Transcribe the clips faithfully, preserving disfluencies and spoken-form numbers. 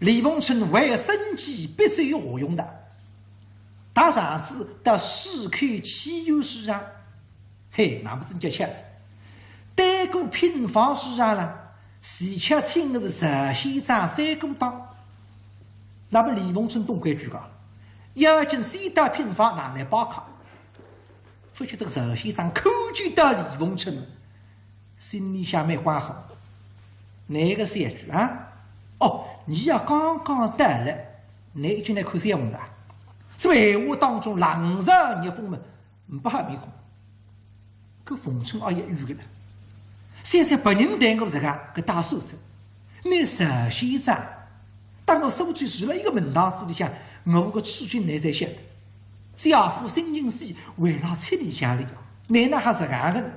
李凤春为生计必须要用的，搭上仔到市口汽油市场，嘿，那么真叫巧哉。对过平房市场了，齐巧请的是赵先生三个档。那么李凤春懂规矩个，要紧先到平房拿来拜客。 勿晓得赵先生看见到李凤春，心里向蛮欢喜。哪个小鬼啊？哦，倷也刚刚到了，倷已经来看小凤哉啊？是闲话当中冷嘲热讽么，勿好面孔。搿凤春阿要冤个了。想想别人对我实梗个大素质， 倷赵先生，搭我苏州住了一个门堂子里向，我个处境倷侪晓得。姐夫沈金喜为了七里香里呀，倷哪哈实梗个呢？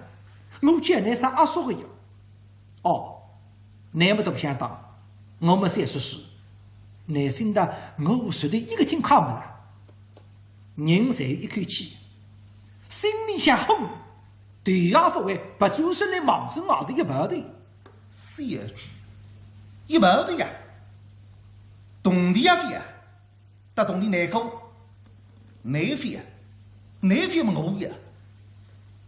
我叫倷声阿叔个呀。哦，倷么都勿想当，我么三十岁，倷现在我实在一个听看勿啦。人侪有一口气，心里向哼，头也勿回，别转身来望准外头一跑头。 小鬼，一跑头呀，铜钿也覅啊，搭铜钿难过，难覅啊，难覅么我呀。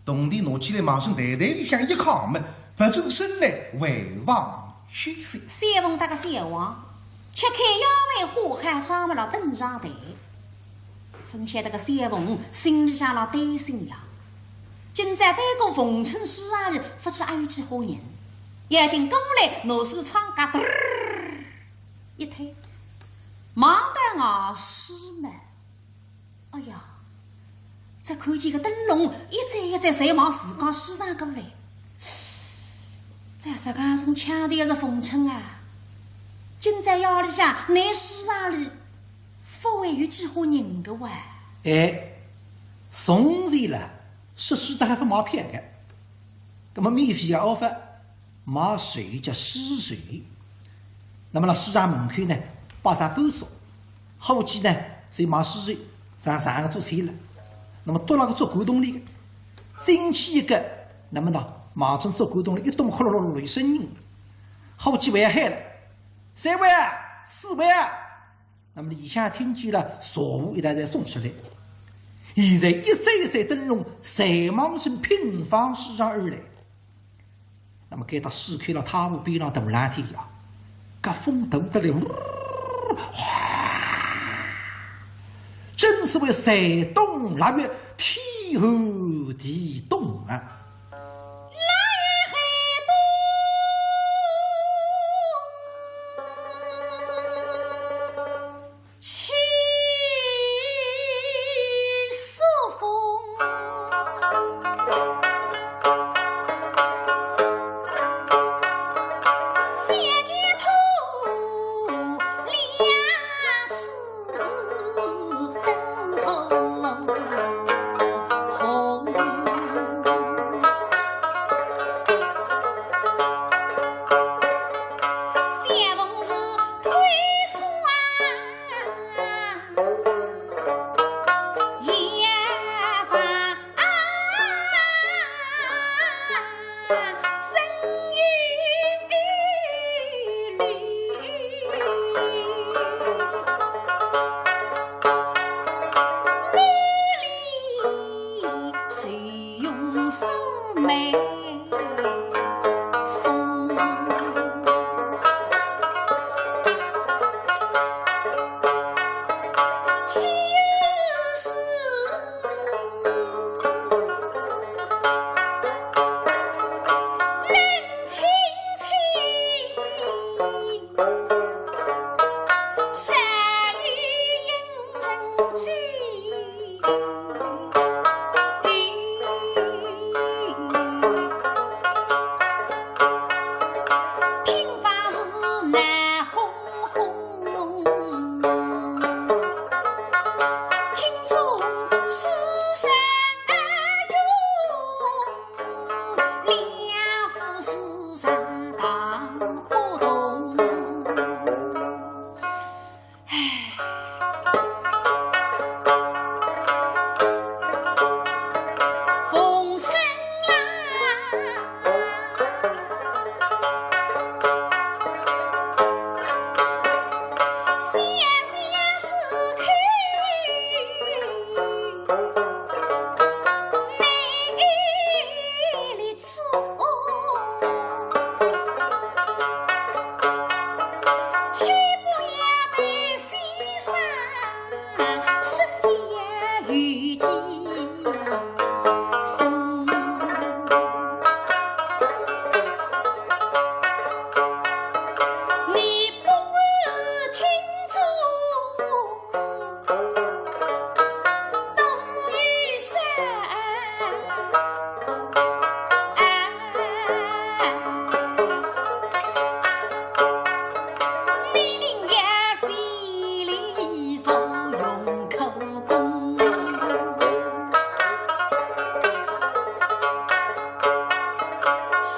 铜钿拿起来，望准袋袋里向一囥么，别转身来回望许仙。小凤搭个小王，吃开药饭，化好妆么了登上台。 勿晓得个小凤心里向老担心呀，今朝对过凤春书场里，勿知阿有几化人，要紧过来，拿手窗盖嘚儿一推，望到外势么，哎呀，只看见个灯笼一盏一盏侪望自家书场过来。 搿实梗种腔调是凤春啊，今朝夜里向倷书场里，勿会有几化人个哇？哎，从前了，说书个还勿卖票个，葛么免费个阿勿卖，卖书叫书钱。那么辣书场门口呢，摆张半桌，伙计呢，就卖书钱，上上个做起了。那么到了个做古董里个， 进去一个，那么呢，望准做古董里一动，咯咯咯咯有声音。伙计还要喊了，三位啊，四位啊。那么里向听见了，茶壶一道侪送出来。现在一盏一盏灯笼，侪望准平房书场而来。 那么该搭书场了，太湖边浪大冷天呀，搿风大得来，呜，哗，真是为山东腊月，天寒地冻啊！腊月寒冬，起 苏风，小姐头两次灯红。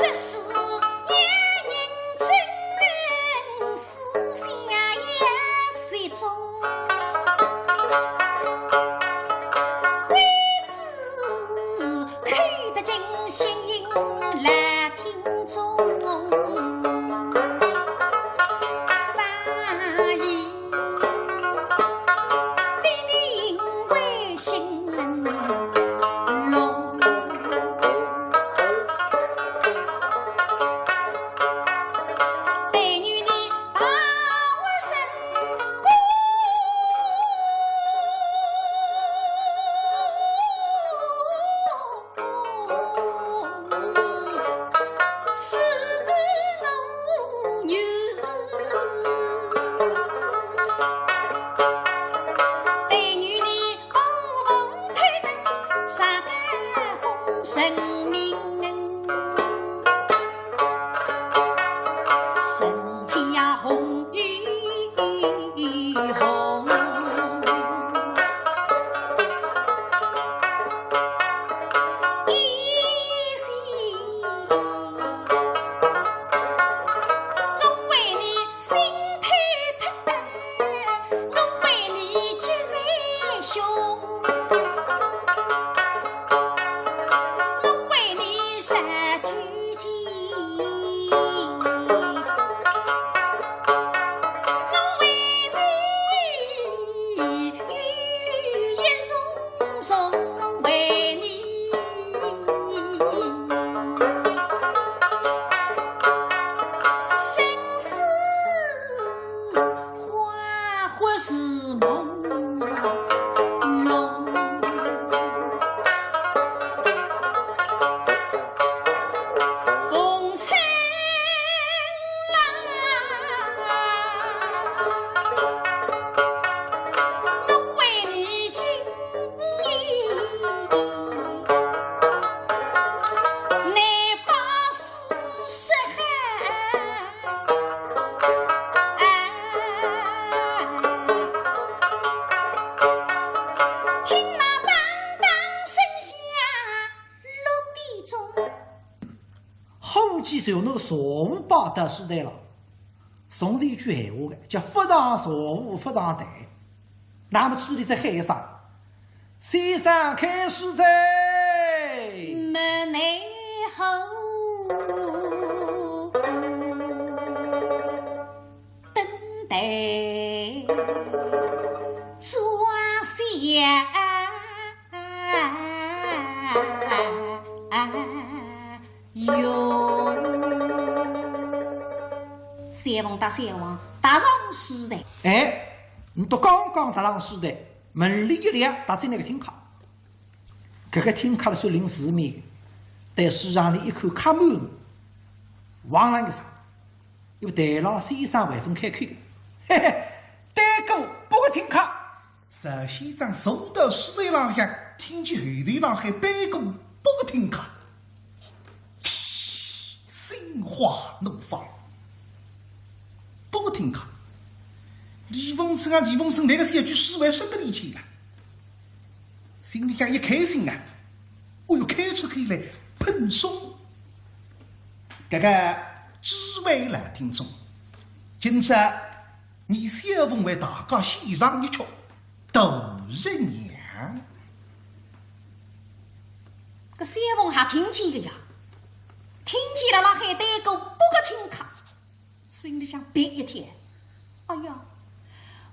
这是一人真人，四下也是中。为此口得尽心来听从。啥意？必定为心。 伙计就拿茶壶摆到书台浪，从前一句闲话个，叫“勿上茶壶勿上台”。那么书里再喊一声：“先生开书哉！”门内后等待坐下。 哟，三凤搭三凤踏上书台。哎，倷笃刚刚踏上书台，门帘一撩，踏进来个听客。搿个听客呢，算领世面个，对书场里一看，客满，望浪一声，因为台浪先生还朆开口个，嘿嘿，对过八个听客。 石先生坐到书台浪向，听见后台浪向对过八个听客，心花怒放。八个听客，李凤生啊，李凤生，搿个小鬼书还说得俚清啊，心里向一开心啊，哦哟，开出口来喷松。搿个诸位老听众，今朝 伲小凤为大家献上一曲《杜十娘》。搿小凤还听见了呀，听见了，辣海对过八个听客，心里向别一跳。哎呀，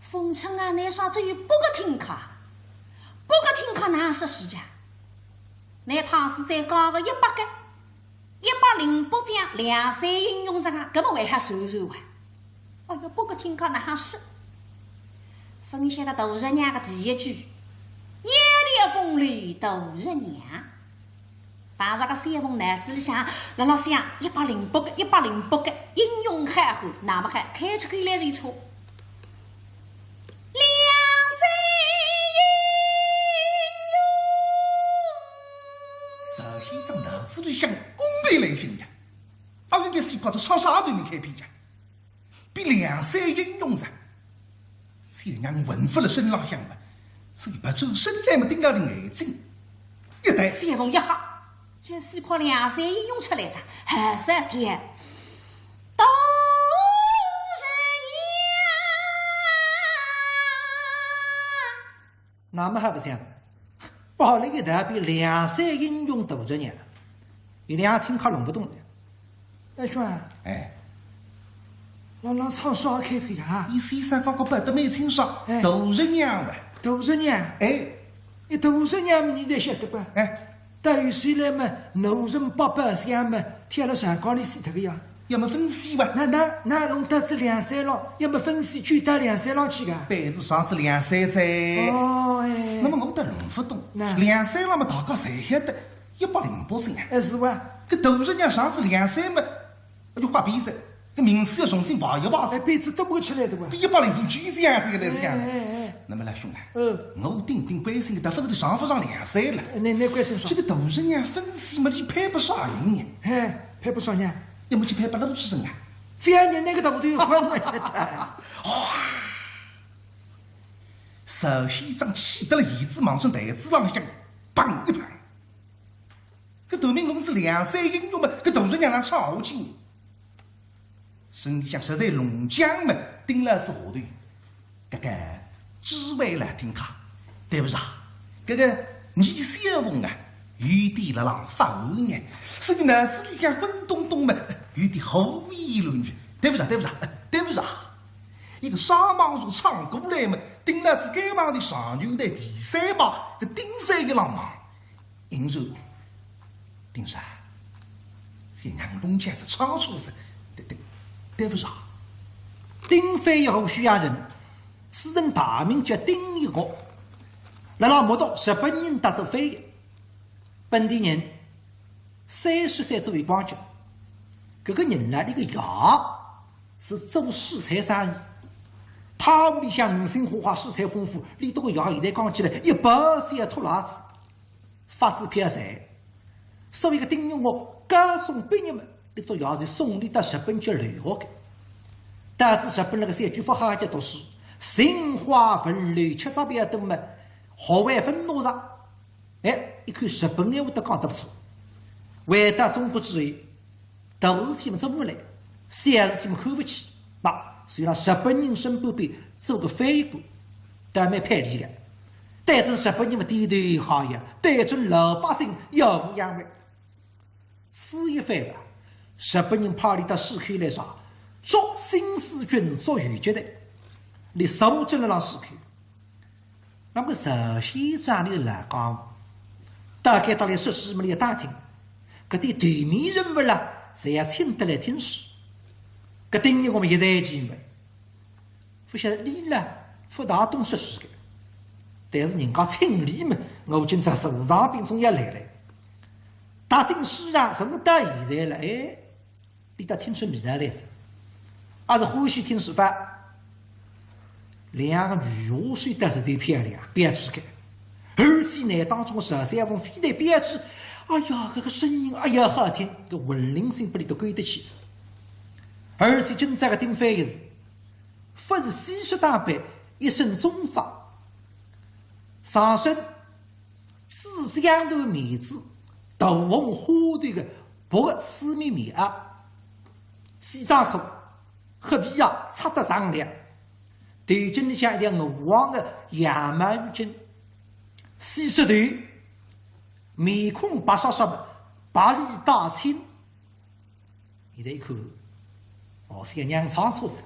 凤春啊，倷说只有八个听客，八个听客哪说书啊？倷倘使再加个一百个， 一百零八将梁山英雄着啊，搿么还好说说啊。哎哟，八个听客哪哼说？勿晓得杜十娘个第一句，一条风流杜十娘。碰着个小凤脑子里向，辣辣想，一百零八个，一百零八个英雄好汉，那么还开出口来就错。 梁山英雄。石先生脑子里向嗡的来兴呀，阿有个西瓜子啥啥都没开篇呀，比梁山英雄着，小娘混勿了身浪向了，所以勿转身来么盯牢林海子，一呆。小凤一吓，先先看梁山英雄出来哉，好少点。大人呀！那么还勿像，跑了一大遍梁山英雄大人呀，有两听客弄勿懂的。大兄啊，哎，老老唱啥开篇啊？伊先生刚刚摆得蛮清爽，哎，大人娘的。大人娘？哎，你大人娘你才晓得吧？哎， 到后首来嘛，奴人八宝箱嘛，贴了上高里死脱个呀。要么分尸吧。那那那弄到仔梁山浪，要么分尸就到梁山浪去个。板子上仔梁山哉。哦，哎。那么我倒弄勿懂，那梁山浪嘛，大家侪晓得，一百零八姓啊。哎，是哇。搿大人娘上仔梁山嘛， 那就花边噻，搿名字要重新排一排噻。哎，板子都不会出来的哇。一百零九是样子个，那是样的。哎哎哎。那么老兄啊，嗯，我顶顶关心的，勿是你上勿上梁山了。哎，那那关心啥？这个大人娘分尸嘛，你配拨啥人呢？哎，配拨啥人？要么去配拨鲁智深啊。非要你那个大部队有关系的。哗！石先生气得了，椅子望准台子浪向砰一拍。 搿段名公子梁山英雄嘛，搿大人娘哪哼唱下去？身里向实在弄僵嘛，盯牢仔下头。搿个诸位来听客，对勿住啊，搿个倪小凤啊，有点辣浪发寒热，所以呢，是里向昏咚咚嘛，有点胡言乱语。对勿住啊，对勿住啊，对勿住啊。一个沙盲族唱过来嘛，盯牢仔该望的上游台第三排，搿丁飞一浪忙。 应手，丁生，先让我弄僵仔唱出来，对对对勿住啊。丁飞一个许阳人，此人大名叫丁一岳，辣辣木渎日本人搭仔翻译，本地人，三十岁左右光景。搿个人呢，伊个爷是做蔬菜生意，他屋里向五星花花，蔬菜丰富，伊笃个爷现在讲起来，一辈子也拖拉子。 发仔票财，所以个丁一岳高中毕业嘛，伊笃爷就送伊到日本去留学个。到仔日本搿个山区勿好叫读书，寻花问柳，吃只便当嘛，学位分拿着。哎，一口日本闲话都讲得勿错。回到中国之后， 大事体么做勿来，小事体么看勿起。那所以让日本人身边边做个翻译官，倒蛮配理个。对准日本人么点头哈腰，对准老百姓耀武扬威。此一番吧，日本人派伊到市口来啥，捉新四军，捉游击队，伊坐镇辣浪市口。 那么石先生俚来讲，大概到了说书么俚一打听，搿点头面人物啦，侪要请得来听书。搿丁一岳么一代前辈，勿晓得俚呢，勿大懂说书个。但是人家请俚么，我今朝坐上宾总要来了。踏进书场，坐到现在了，哎， 伊倒听出味道来哉，也是欢喜听书法。两个女下手倒是忒漂亮，标致个，而且呢，当中个石小凤非但标致，哎呀，搿个声音，哎呀，好听，搿浑灵性拨伊都勾得去哉。而且今朝个丁飞也是，勿是西式打扮，一身中装，上身 紫香头棉质，大红花头个薄个丝绵棉袄，西装裤，黑皮鞋，擦得锃亮，头颈里向一条鹅黄个羊毛浴巾，细细头，面孔白煞煞个，白里带青。 现在一看，哦，是个娘唱错哉。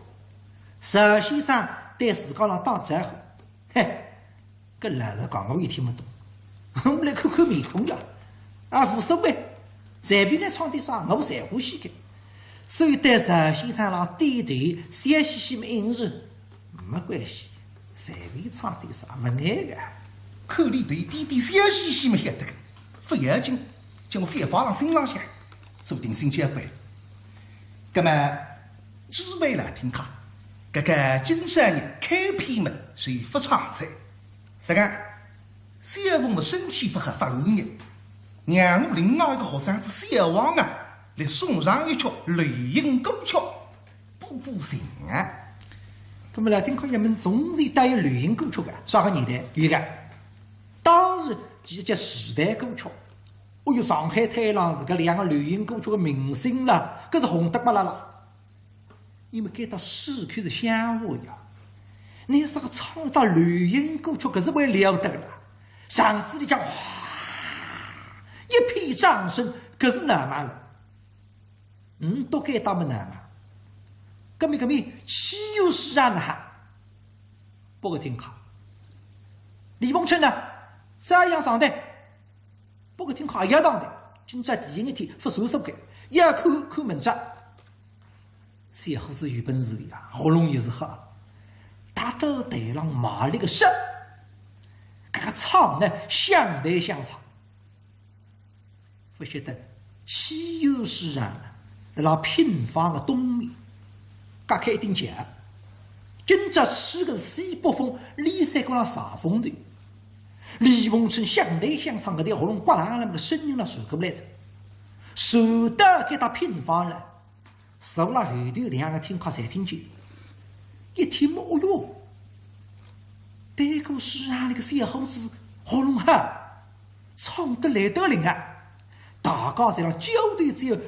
石先生对自家人打招呼，嘿，搿老实讲，我也听勿懂。我们来看看面孔呀，啊，无所谓，随便来唱点啥，我侪欢喜个。所以对石先生浪点头，笑嘻嘻么应是， 没关系，随便唱点啥，勿碍个。看俚对点点笑嘻嘻么晓得个，勿要紧，叫我勿要放辣心浪向，做定心交关。葛么，诸位来听客，搿个今朝日开篇么是勿唱哉，啥个？小凤么身体勿好发寒热，让我另外一个学生子小王啊，来送上一曲流行歌曲。 补补情啊。葛么来听客一问，从前带有流行歌曲个，啥个年代？有个。当时其实叫时代歌曲，有上海滩浪是搿两个流行歌曲个明星了，搿是红得麻啦啦。因为搿搭市区是乡下呀，侬啥个唱一只流行歌曲，搿是还了得个啦。场子里向哗，一片掌声，搿是闹猛了。嗯，都该搭么闹猛。搿么搿么，岂有此理呢哈？拨我听看。李凤春呢，照样上台。 拨我听看，也上台，今朝第一日天，勿算数个，也看看文章。小伙子有本事呀，喉咙也是好，踏到台浪卖力个说，搿个唱呢，响台响唱。勿晓得岂有此理呢，辣辣平房个东面，隔开一顶墙。今朝吹个是西北风，里三角浪啥风头？ 李凤春响台响唱，搿条喉咙刮啦啦，搿个声音啦传过来哉，传到搿搭平房了，坐辣后头两个听客侪听见，一听么，哦哟，对过书场里个小伙子喉咙好，唱得来得灵啊！大家侪浪交头接耳，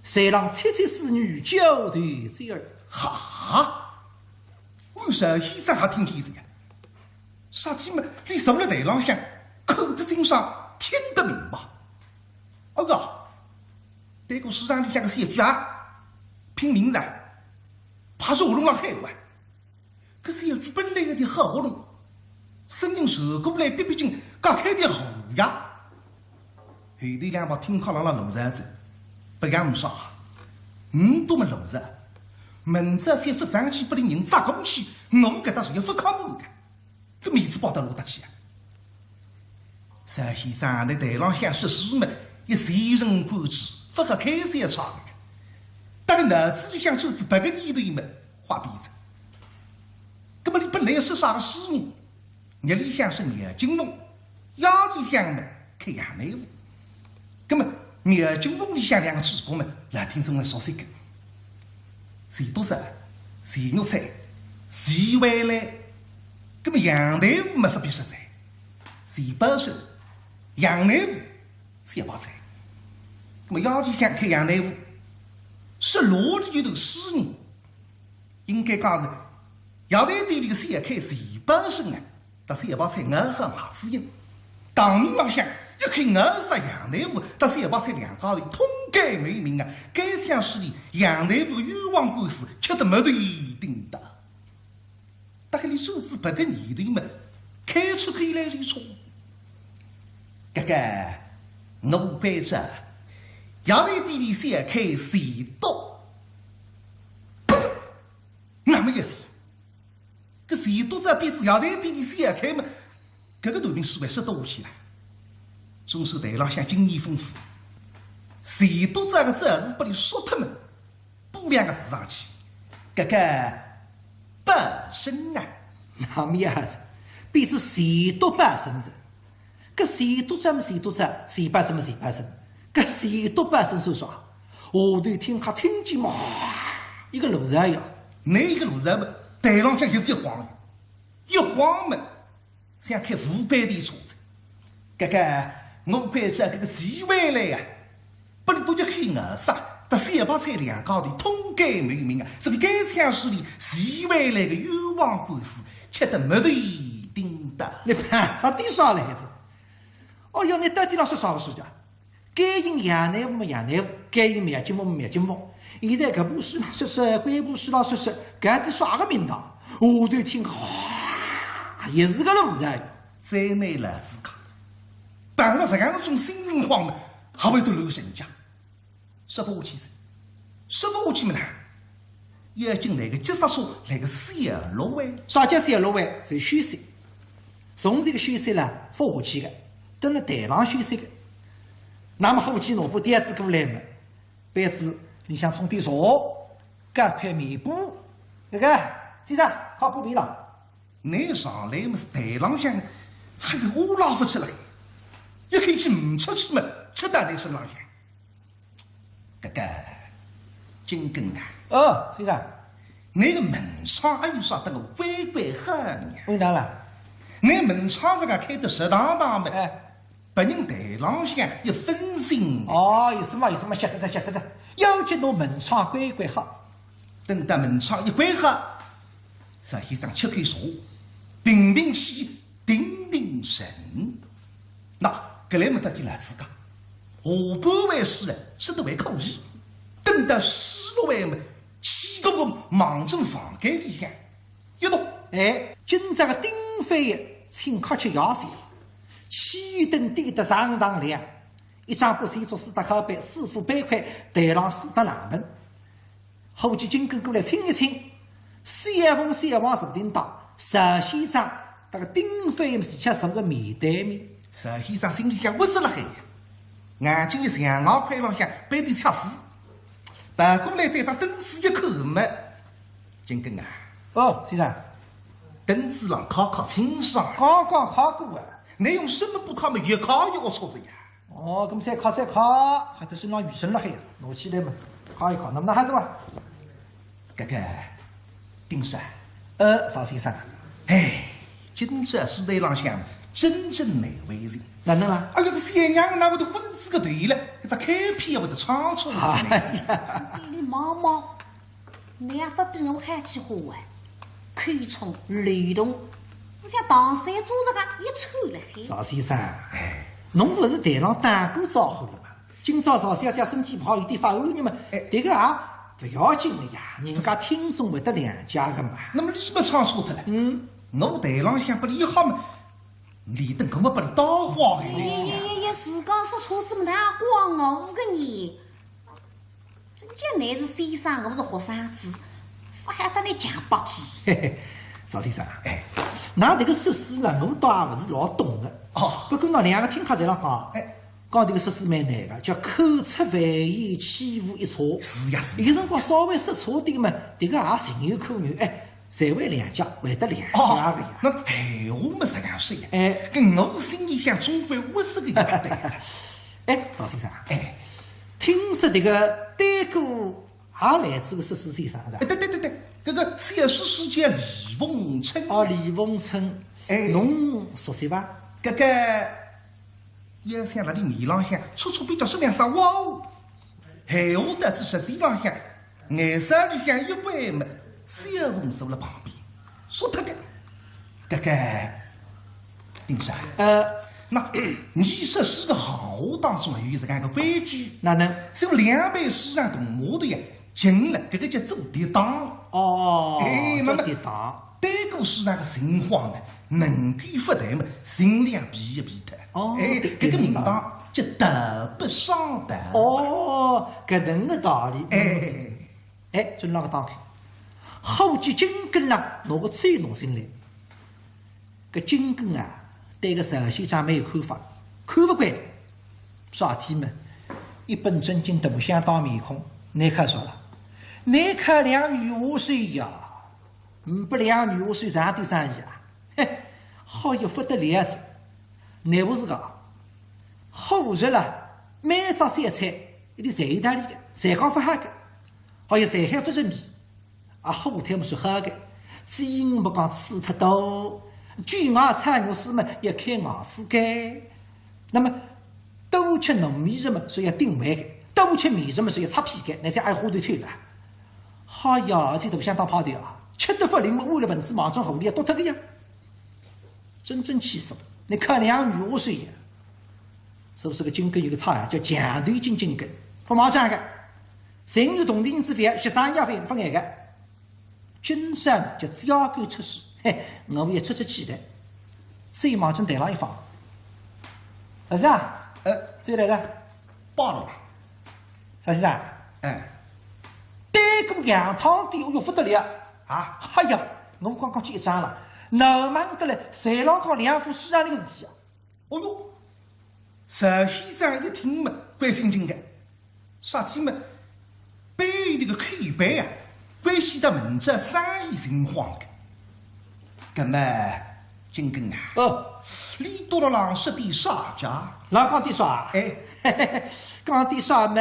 侪浪窃窃私语，交头接耳。哈！ 我说先生还听见哉呀，啥体么？伊坐辣台浪向，看得清爽，听得明白。哦哟，对过书场里向个小鬼啊，拼命哉，怕是喉咙浪喊话。搿小鬼本来有点好喉咙，声音传过来，毕毕竟隔开点喉呀。 后头两排听客辣辣路上哉，勿讲啥，唔多么路上，明朝反复上去拨伊人扎过去，我搿搭是要勿靠我个，搿面子摆到哪搭去啊？赵先生，倷台浪向说书么，要全神贯注，勿好开小差个。搭个脑子里向转仔别个念头么，坏呒哉。葛么伊本来要说啥个书呢？ 日里向是描金凤，夜里向呢看杨乃武。葛么描金凤里向两个主角么，老听众们熟悉个，钱笃笤、钱玉琛、钱惠兰。葛么杨乃武么勿必说哉，钱宝生、杨乃武、小白菜。葛么夜里向看杨乃武，说落里有头书呢， 应该讲是药材店里个小开钱宝生啊，搭小白菜咬合牙齿印。当面浪向一口咬杀杨乃武，搭小白菜两家头通奸谋命啊！该腔势里，杨乃武个冤枉官司吃得没头顶大。大概伊转仔别个念头么，开出口来就冲。搿个，我关照，药材店里小开钱笃。 那么也是，搿钱笃笤比仔药材店里小开么，搿个头名是勿是说得下去了？总算台浪向经验丰富，钱笃笤个招是拨伊说脱么，补两个字上去，搿个宝生啊。那么也是，比仔钱笃宝生哉。 搿钱笃笤么钱笃笤，钱宝生么钱宝生，搿钱笃宝生算啥？下头听客听见么，哗，一个路人呀，拿一个路人么，台浪向一直一晃，一晃么，像开五百钿车子。搿个，我关照搿个钱惠兰呀，拨伊笃一口咬杀，搭小白菜两家头通奸谋命啊！所以该腔势里，钱惠兰个冤枉官司吃得没头顶大。倷办啥点啥来着？ 哦哟，倷到底辣说啥个事体啊？该人杨乃武么杨乃武，该人苗金凤么苗金凤。现在搿部书浪说说，搿部书浪说说，搿点啥个名堂？下头听，哗，也是个路人。再拿老子讲，碰着实梗种新情况么，还会得乱成家。 说勿下去哉，说勿下去么呢，要紧来个急刹车，来个小落弯。啥叫小落弯？就休息。从前个休息了，勿下去个，蹲辣台浪休息个。那么下去拿把凳子过来么，杯子里向冲点茶，搿块面布，搿个，先生，靠布面了。倷上来么是台浪向，还有话拉勿出来，一口气唔出去么，出到台身浪向。 搿个，金根啊，哦，先生。倷个门窗还有啥搭个歪歪好呢？为哪了？倷门窗实梗开得直荡荡么？哎。别人台浪向一分心。哦，有数嘛，有数嘛，晓得哉，晓得哉。要紧拿门窗关关好。等到门窗一关好，石先生吃口茶，平平气，定定神。那，搿来么搭点老子讲，下半回书啊，说得还可以。等到书落完么，气鼓鼓望准房间里向， 一动。哎，今朝个丁翻译请客吃夜宵，气氛点得锃锃亮，一张八仙桌，四只靠背，四副板块，台浪四只冷盆。伙计金根过来清一清，小凤、小王坐定当，石先生搭个丁翻译么是吃成个面对面。石先生心里向勿是辣海，眼睛一向望块浪向摆点菜式，跑过来对张凳子一看么， 金根啊。哦，先生。凳子浪揩揩清爽。刚刚揩过啊。你用什么布揩么？越揩越龌龊呀。哦，搿么再揩再揩，还得身浪雨声了嘿，拿起来嘛，揩一揩，那么那还是吧？搿个，丁叔啊。呃，石先生。哎，今朝书台浪向真正难为情。哪能啦？哎呀，搿小娘哪会得昏仔个头了，搿只开篇也会得唱出来呢。哎呀。你妈妈 侬也勿比我好几化啊，口冲流动，我像唐山猪这个一抽了嘿。石先生，哎，侬勿是台浪打过招呼了吗？今朝石小姐身体勿好，有点发寒热嘛，哎。迭个啊，勿要紧的呀，人家听众会得谅解个嘛。那么你么唱错脱了。嗯。我台浪向拨伊好嘛，连等搿么拨伊搭坏的呀。哎呀呀呀，自家说错子么哪怪我个呢？ 真叫侬是先生，我是学生子，勿晓得侬讲八句。嘿嘿，石先生，哎，㑚迭个说书呢，我倒也勿是老懂的。哦。不过呢，两个听客侪辣讲，哎。讲迭个说书蛮难的，叫口出万言，起无一差。是呀，是呀。有辰光稍微说错点嘛，迭个也情有可原，哎，侪会谅解，会得谅解个呀。哦，那闲话么实梗说呀，哎。搿我心里向总归勿是个一个对了。哎，石先生，哎。 听说迭个对过也来自个说书先生是吧？哎，对对对对，搿个小说书叫李凤春。哦，李凤春，哎。侬熟悉伐？搿个，要想辣伊面浪向戳戳边角说两声哇哦，闲话到仔舌尖浪向，眼梢里向一摆么，小凤坐辣旁边，说脱个，搿个 丁叔啊，呃，那，伲说书个行话当中啊，有实梗个规矩，哪能？像两爿书场同码头呀，近了，搿个叫做敌档。哦，哎，那么叫敌档。对过书场个情况呢，能够勿对嘛，尽量避一避脱。哦，哎，对，搿个名堂叫得不上的。哦，搿能个道理。哎，哎，哎。 哎，正浪个档口，伙计金根呢，拿个酒弄进来。搿金根啊，对个石先生蛮有看法，看勿惯。啥体嘛？一本正经大相当面孔，难看煞了。难看两女下手呀，呒拨两女下手啥点生意啊？嘿，好又勿得了哉。难勿是个，伙食了，每只小菜，一点侪有道理个，侪讲勿好个。 好像侪还勿是米，啊，火腿么是好个，只因没讲吃太多，酒外菜肉丝么要看牙齿个。那么，多吃糯米食么是要顶胃个，多吃面食么是要擦屁个，那才挨花头头了。好呀，这都相当怕的啊，吃得勿灵么，我了盆子忙中喉里要多脱个呀。 真正气死了，你看两女下手呀，是勿是个金根有个差呀？叫强头金金根，勿买账个，人有铜钿银子勿要，学生也勿勿眼个。金山叫只要够出世，嘿，我也出出气的，所以望准台浪一放。儿子啊，呃，谁来的？罢了吧。啥先生？哎。对过羊汤店，哦哟，勿得了啊！啊？哎呀，我刚刚去一张了，闹猛得来，侪浪讲两副书场里个事体啊。哦哟，石先生一听嘛，关心劲个，啥体嘛，背后头个口碑啊，关系到明朝生意情况个。 搿么，金根啊，哦。你到了浪说点啥家？浪讲点啥？哎。讲点啥么，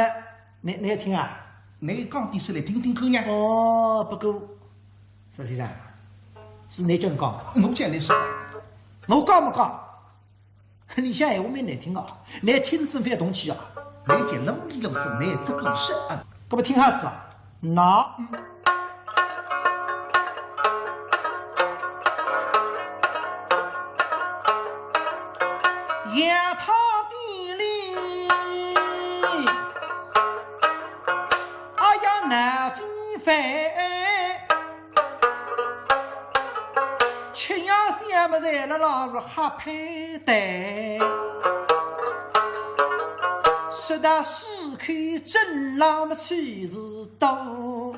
侬，侬听啊？侬讲点啥来听听看呀？哦，不过，石先生，是侬叫我讲个。我叫侬说。我讲么讲？俚讲闲话蛮难听啊，难听仔覅动气啊，难听了俚老是难听个事啊。搿么听下去啊，那，阳台地里，哎呀，难非凡。 吃夜宵么侪辣辣是瞎配对，说到四口镇浪么趣事多，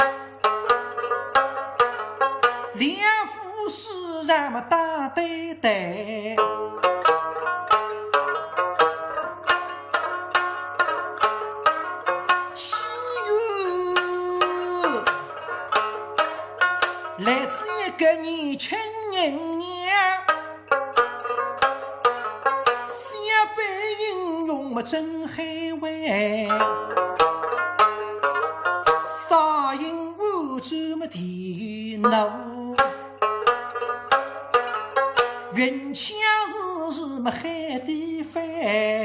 两副书场么打对对。 起源来自一个年轻人呀，小辈英雄么真海外，杀人无罪么地狱闹。 云枪是什么海底飞？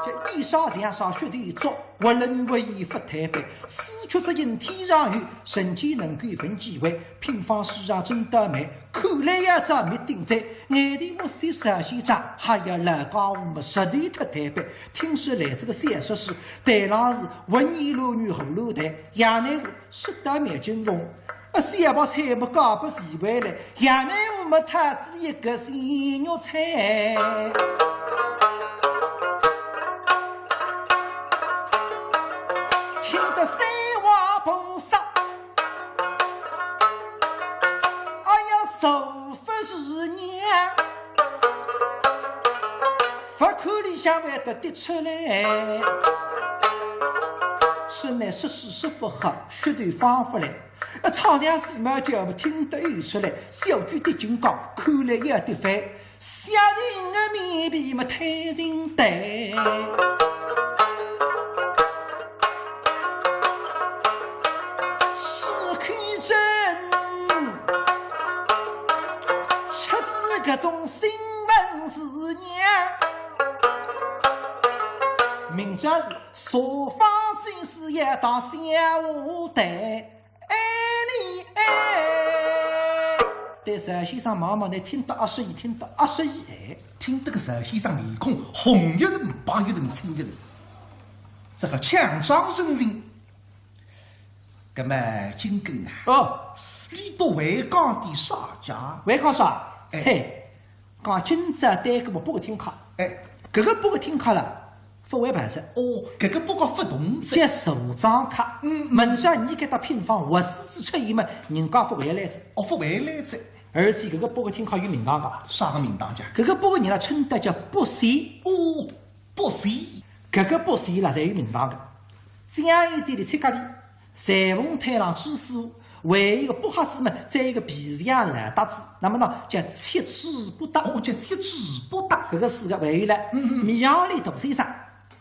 这一杀两杀血对足，活人活义不推扳。此曲只应天上有，人间能够分几回？品方书场真倒霉，看来要遭灭顶罪。眼前目前少先生，还要老江湖么实力太推扳。听说来这个小说是，台浪是文艺乱语喉咙弹，杨乃武 说到苗金凤，啊，小白菜么搞不习惯了，杨乃武么讨仔一个鲜肉菜。听得三王菩萨，哎呀，受不住呀！勿看里向会得滴出来。是乃说书说勿好，噱头放勿来。 啊，唱腔戏嘛叫么听得有出来，小鬼的金刚，看来要得翻。小人的面皮么太人呆。是口真，出自各种新闻事件。明朝是说方就是要到小舞台。 哎，你哎。对赵先生望望，倷听得阿适意，听得阿适意哎。听得个赵先生面孔红一层、白一层、青一层，这个强装镇定。葛么金根啊，哦，你倒会讲点啥家？会讲啥？哎。嘿， 讲今朝对搿么八个听客，哎，搿个八个听客了，勿会办事。哦，搿个八个勿同哉。叫坐庄客。嗯，嗯。明朝倷搿搭品房，活死仔出现么，人家勿会来哉。哦，勿会来哉。而且搿个八个听客有名堂个。啥个名堂家？搿个八个人啦，称得叫八仙。哦，八仙。搿个八仙啦，侪有名堂个。讲一点里，七家里 裁缝摊浪朱师傅，还有一个八瞎子么，再一个皮匠老搭子，那么呢，叫七支八搭。哦，叫七支八搭。搿个四个还有了，嗯嗯。米行里大先生，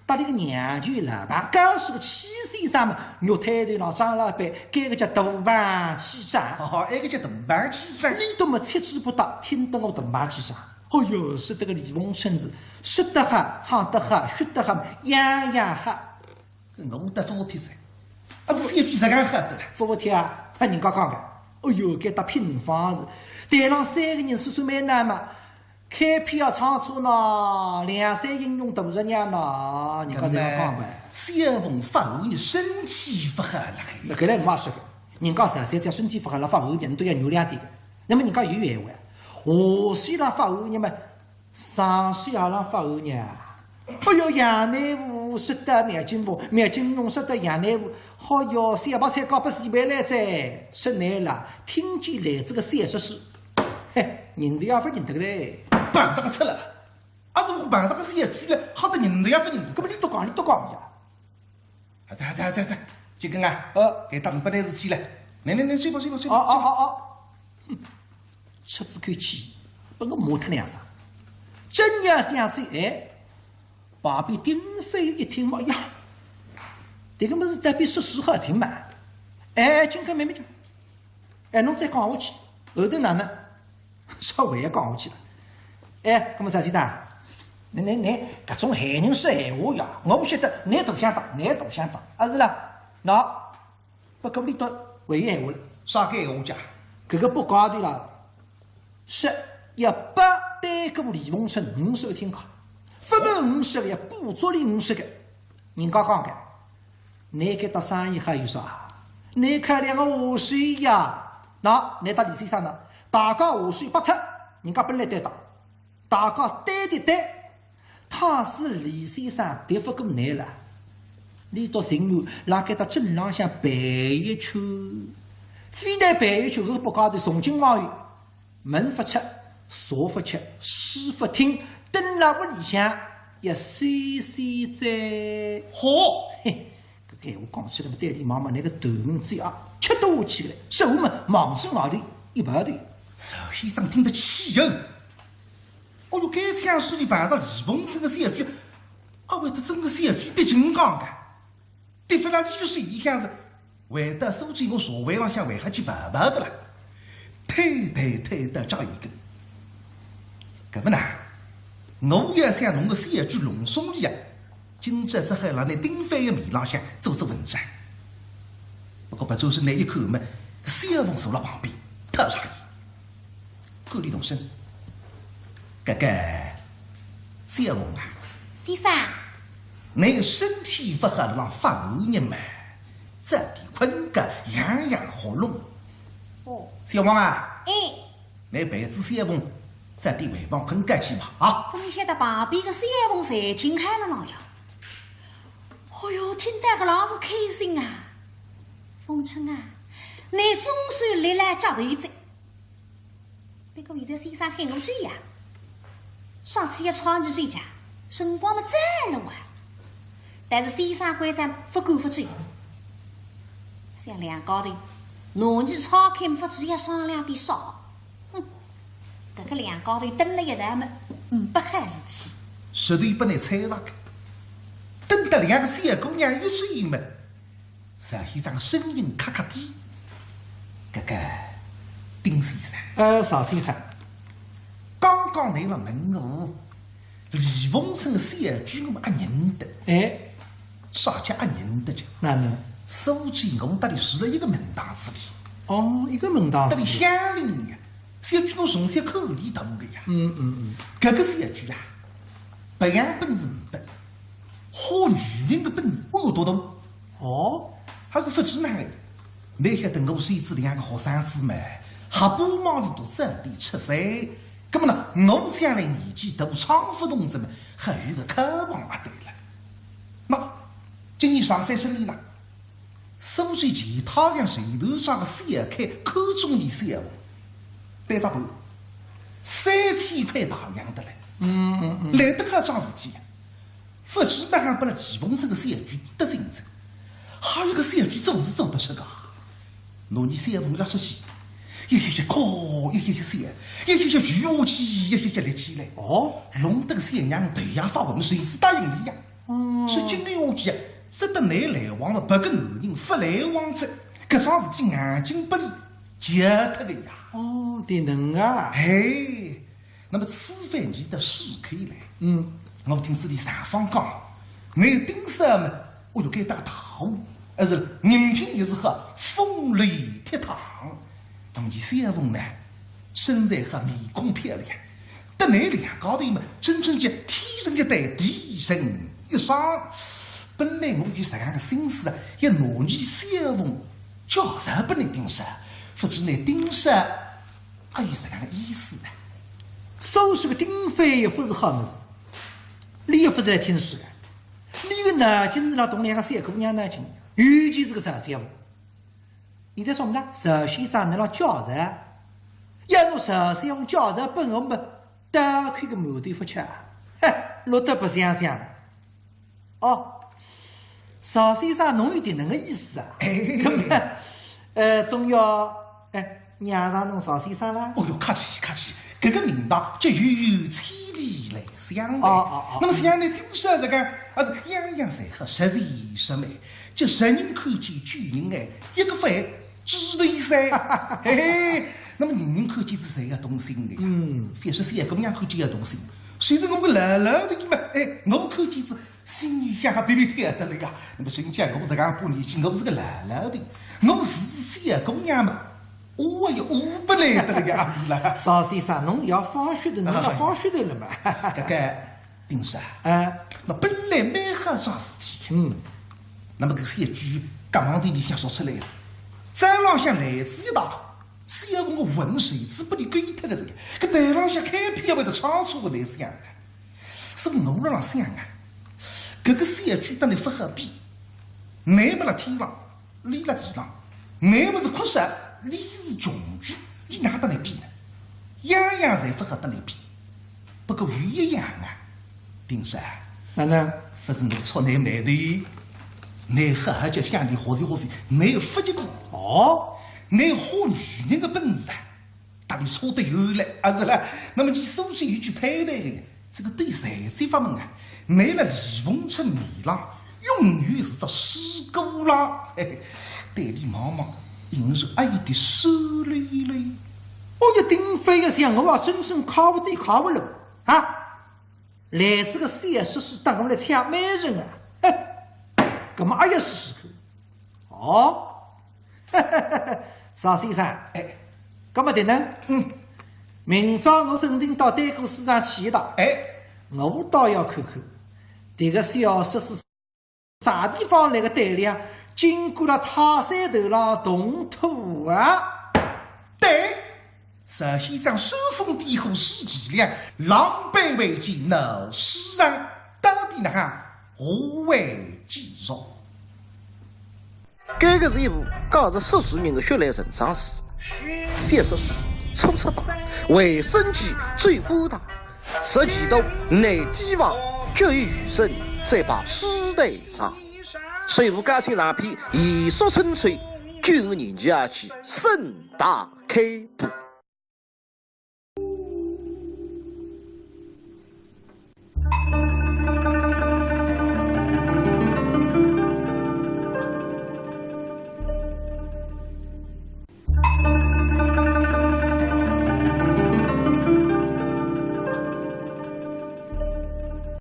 搭里个娘舅老板，告诉个七先生么，肉摊头浪张老板，搿个叫大板七张。哦，埃个叫大板七张。里头么七支八搭，听得我大板七张。哦哟，说得个李凤春是，说得好，唱得好，学得好，样样好。 我搭服务贴哉，啊，是小鬼实梗吓得了。服务贴啊，人家讲个，哎哟，搿搭品房是，台浪三个人说说蛮难嘛，开篇要唱错呢，两三英雄大热娘呢，人家侪要讲个。葛么小凤发寒热，身体勿好了。那搿来我也说个，人家常常讲身体勿好了，发寒热，侬都要原谅点个。那么人家有闲话，下手浪发寒热嘛， 上手也浪发寒热啊。哎哟，杨乃武说得苗金凤，苗金凤说得杨乃武，哎哟，小白菜搞勿起来哉，说难了，听见来这个小说书，嘿，认得也勿认得个嘞。碰着个出了，啊，是我碰着个小鬼了，吓得认得也勿认得。搿么你多讲，你多讲呀。啊，在在在在，金根啊，呃，搿搭呒不事体了，来来来，睡吧睡吧睡吧。哦哦哦哦。 哼，出仔口气，拨我骂脱两声。正要想走，哎，旁边丁飞一听嘛，呀，迭个物事倒比说书好听嘛。哎，金根慢慢叫，哎，侬再讲下去，后头哪能？稍微也讲下去了。哎，搿么石先生，倷倷倷，搿种闲人说闲话呀，我勿晓得，倷大相当，倷大相当，阿是啦？喏，不过俚笃还有闲话了。啥个闲话讲？搿个北家头啦，说要拨单个李凤春五十个听讲，勿满五十个要补足俚五十个。人家讲个，倷搿搭生意还有啥？倷开两个下手呀，喏，倷搭李先生呢，大家下手拨脱，人家本来对打， 大家对对对，倘使李先生敌勿过倷了，俚笃情愿辣搿搭镇浪向陪一圈，非但陪一圈，搿个北家头从今往后，门勿出，茶勿吃，书勿听，蹲辣屋里向要歇歇哉。好，嘿，搿个闲话讲出来嘛，对俚望望，倷个头名嘴啊，吃得下去个嘞，手嘛望准外头一跑头。石先生听得气哟。 哦哟，该枪手里碰着李凤春个小鬼，阿会得真个小鬼敌进讲个，敌勿了李水里向是，回到苏州我社会浪向还好去跑跑个啦。推推推到家有根。搿么呢，我要想弄个小鬼弄松里啊，今朝只好辣倷丁飞个面浪向做做文章。不过白周生来一看嘛，搿小凤坐辣旁边，讨啥伊。 管俚动身。搿个，小凤啊，先生，倷身体勿好，辣浪发寒热嘛，早点困觉，养养喉咙。哦。小凤啊，哎，倷陪仔小凤，早点回房困觉去嘛，啊。搿么晓得旁边个小凤侪听开了喏呀。哦哟，听得搿老是开心啊。凤春啊，倷总算立牢脚头哉。 不过现在先生喊我去呀，上次也吵你几家，辰光么早了哇。但是先生关照勿敢勿去。想两家头，拿你吵开勿去也商量点啥。哼，搿个两家头蹲了一道么，呒不好事体。实头拨倷猜着个，等到两个小姑娘一去么， 石先生声音卡卡低，搿个，丁先生。呃，石先生。刚刚倷辣问我，李凤春个小鬼我阿认得。哎。啥叫阿认得个？哪能？苏州我搭俚住辣一个门堂子里。哦，一个门堂子里。搭俚乡邻呀，小鬼我从小看俚大个呀。嗯，嗯，嗯。搿个小鬼啊，白相本事呒不， 吓女人个本事，哦，多多。哦，还有个勿知呢，倷晓得我手里两个学生子嘛，还勿望俚笃早点出山。葛么呢，我将来年纪大，闯勿动哉嘛，还有个靠旁啊，对了。那，今年上三十哩了，苏州钱塘乡水头庄个小开看中俚小凤，对啥不？三千块大洋得来。嗯，嗯，嗯。来得快桩事体呀。 勿知哪哼拨了李凤春个小鬼得胜哉，还有个小鬼做事做得出个，拿俚小凤押出去，一歇歇哭，一歇歇笑，一歇歇跪下去，一歇歇立起来。哦，弄得个小娘头也发昏，随时答应俚呀。嗯。说今朝下去啊，只得倷来往了，别个男人勿来往哉，搿桩事体硬劲拨俚解脱个呀。哦，对能啊。哎， 那么此番倷到苏州来，嗯，我听仔俚上方讲，倷丁嫂嘛，哦哟，该搭个大户，而是人品也是好，风流倜傥。那么俚小凤呢，身材好，面孔漂亮，搭倷两家头嘛，真正叫天人一对，地成一双。本来我有实梗个心思啊，要拿俚小凤介绍拨倷丁嫂，勿知倷丁嫂 阿有实梗个意思呢？苏州个丁飞也勿是好物事，俚也勿是来听书个，俚个脑筋是辣动两个小姑娘脑筋，尤其是个石小凤。现在说呢，石先生倷辣介绍，要拿石小凤介绍拨我们，倒亏个馒头勿吃啊，嘿，落得白相相。 哦，石先生，倷有点能个意思啊。哎。那么，呃，总要，哎，让上倷石先生啦。哦哟，客气，客气，搿个名堂叫有有千里来相会。哦，哦，哦。那么像倷丁嫂实梗，还是样样侪好，十全十美，叫十人看见九人爱，一个饭，猪头三。嘿嘿，那么人人看见是侪要动心的呀。嗯。覅说小姑娘看见要动心，就是我个老老头嘛，哎，我看见是心里向还别别跳得了呀。那么谁叫我实梗把年纪，我是个老老头，我是小姑娘嘛，我也呒不来得了呀，是啦。邵先生，侬要放血的，侬要放血的了嘛。搿个，丁叔啊，哎。那本来蛮好桩事体呀。嗯。那么搿小鬼，夹望头里向说出来是，早浪向来仔一道， 小凤个魂随之拨俚勾脱个人，搿台浪向开篇要会得唱出个来相个。所以我辣浪想啊，搿个小鬼搭倷勿好比，倷么辣天浪，俚辣地浪，倷么是阔少，俚是穷鬼，俚哪搭倷比呢？样样侪勿好搭倷比。 不过有一样啊，丁叔啊，哪能？勿是我触倷霉头，倷好好叫向里学习学习，倷勿及俚。哦，倷吓女人个本事啊，搭俚差得远了，啊是啦。那么伲苏州有句配台个，这个对谁这方面啊，倷辣李凤春面浪，永远是只水果郎，嘿嘿，对俚望望，隐然还有点酸溜溜。哦哟，丁飞一想，我啊真正靠勿得靠勿了啊！ 来仔个小说书当我来抢美人啊，哼，搿么阿要试试看。哦，邵先生，哎，搿么迭能，嗯，明朝我准定到对过市场去一趟，哎，我倒要看看，迭个小说书 啥地方来个胆量，竟敢辣泰山头浪动土啊？对，石先生煽风点火使脊梁，狼狈为奸闹书场，到底哪哈何为继续？搿个是一部讲述说书人的血泪成长史，小说书初出版，为生计最孤单， 十几度内地方，决于余生，再把书台上。所以吴家清长篇《弦索春秋》，九个年纪而起，盛大开播。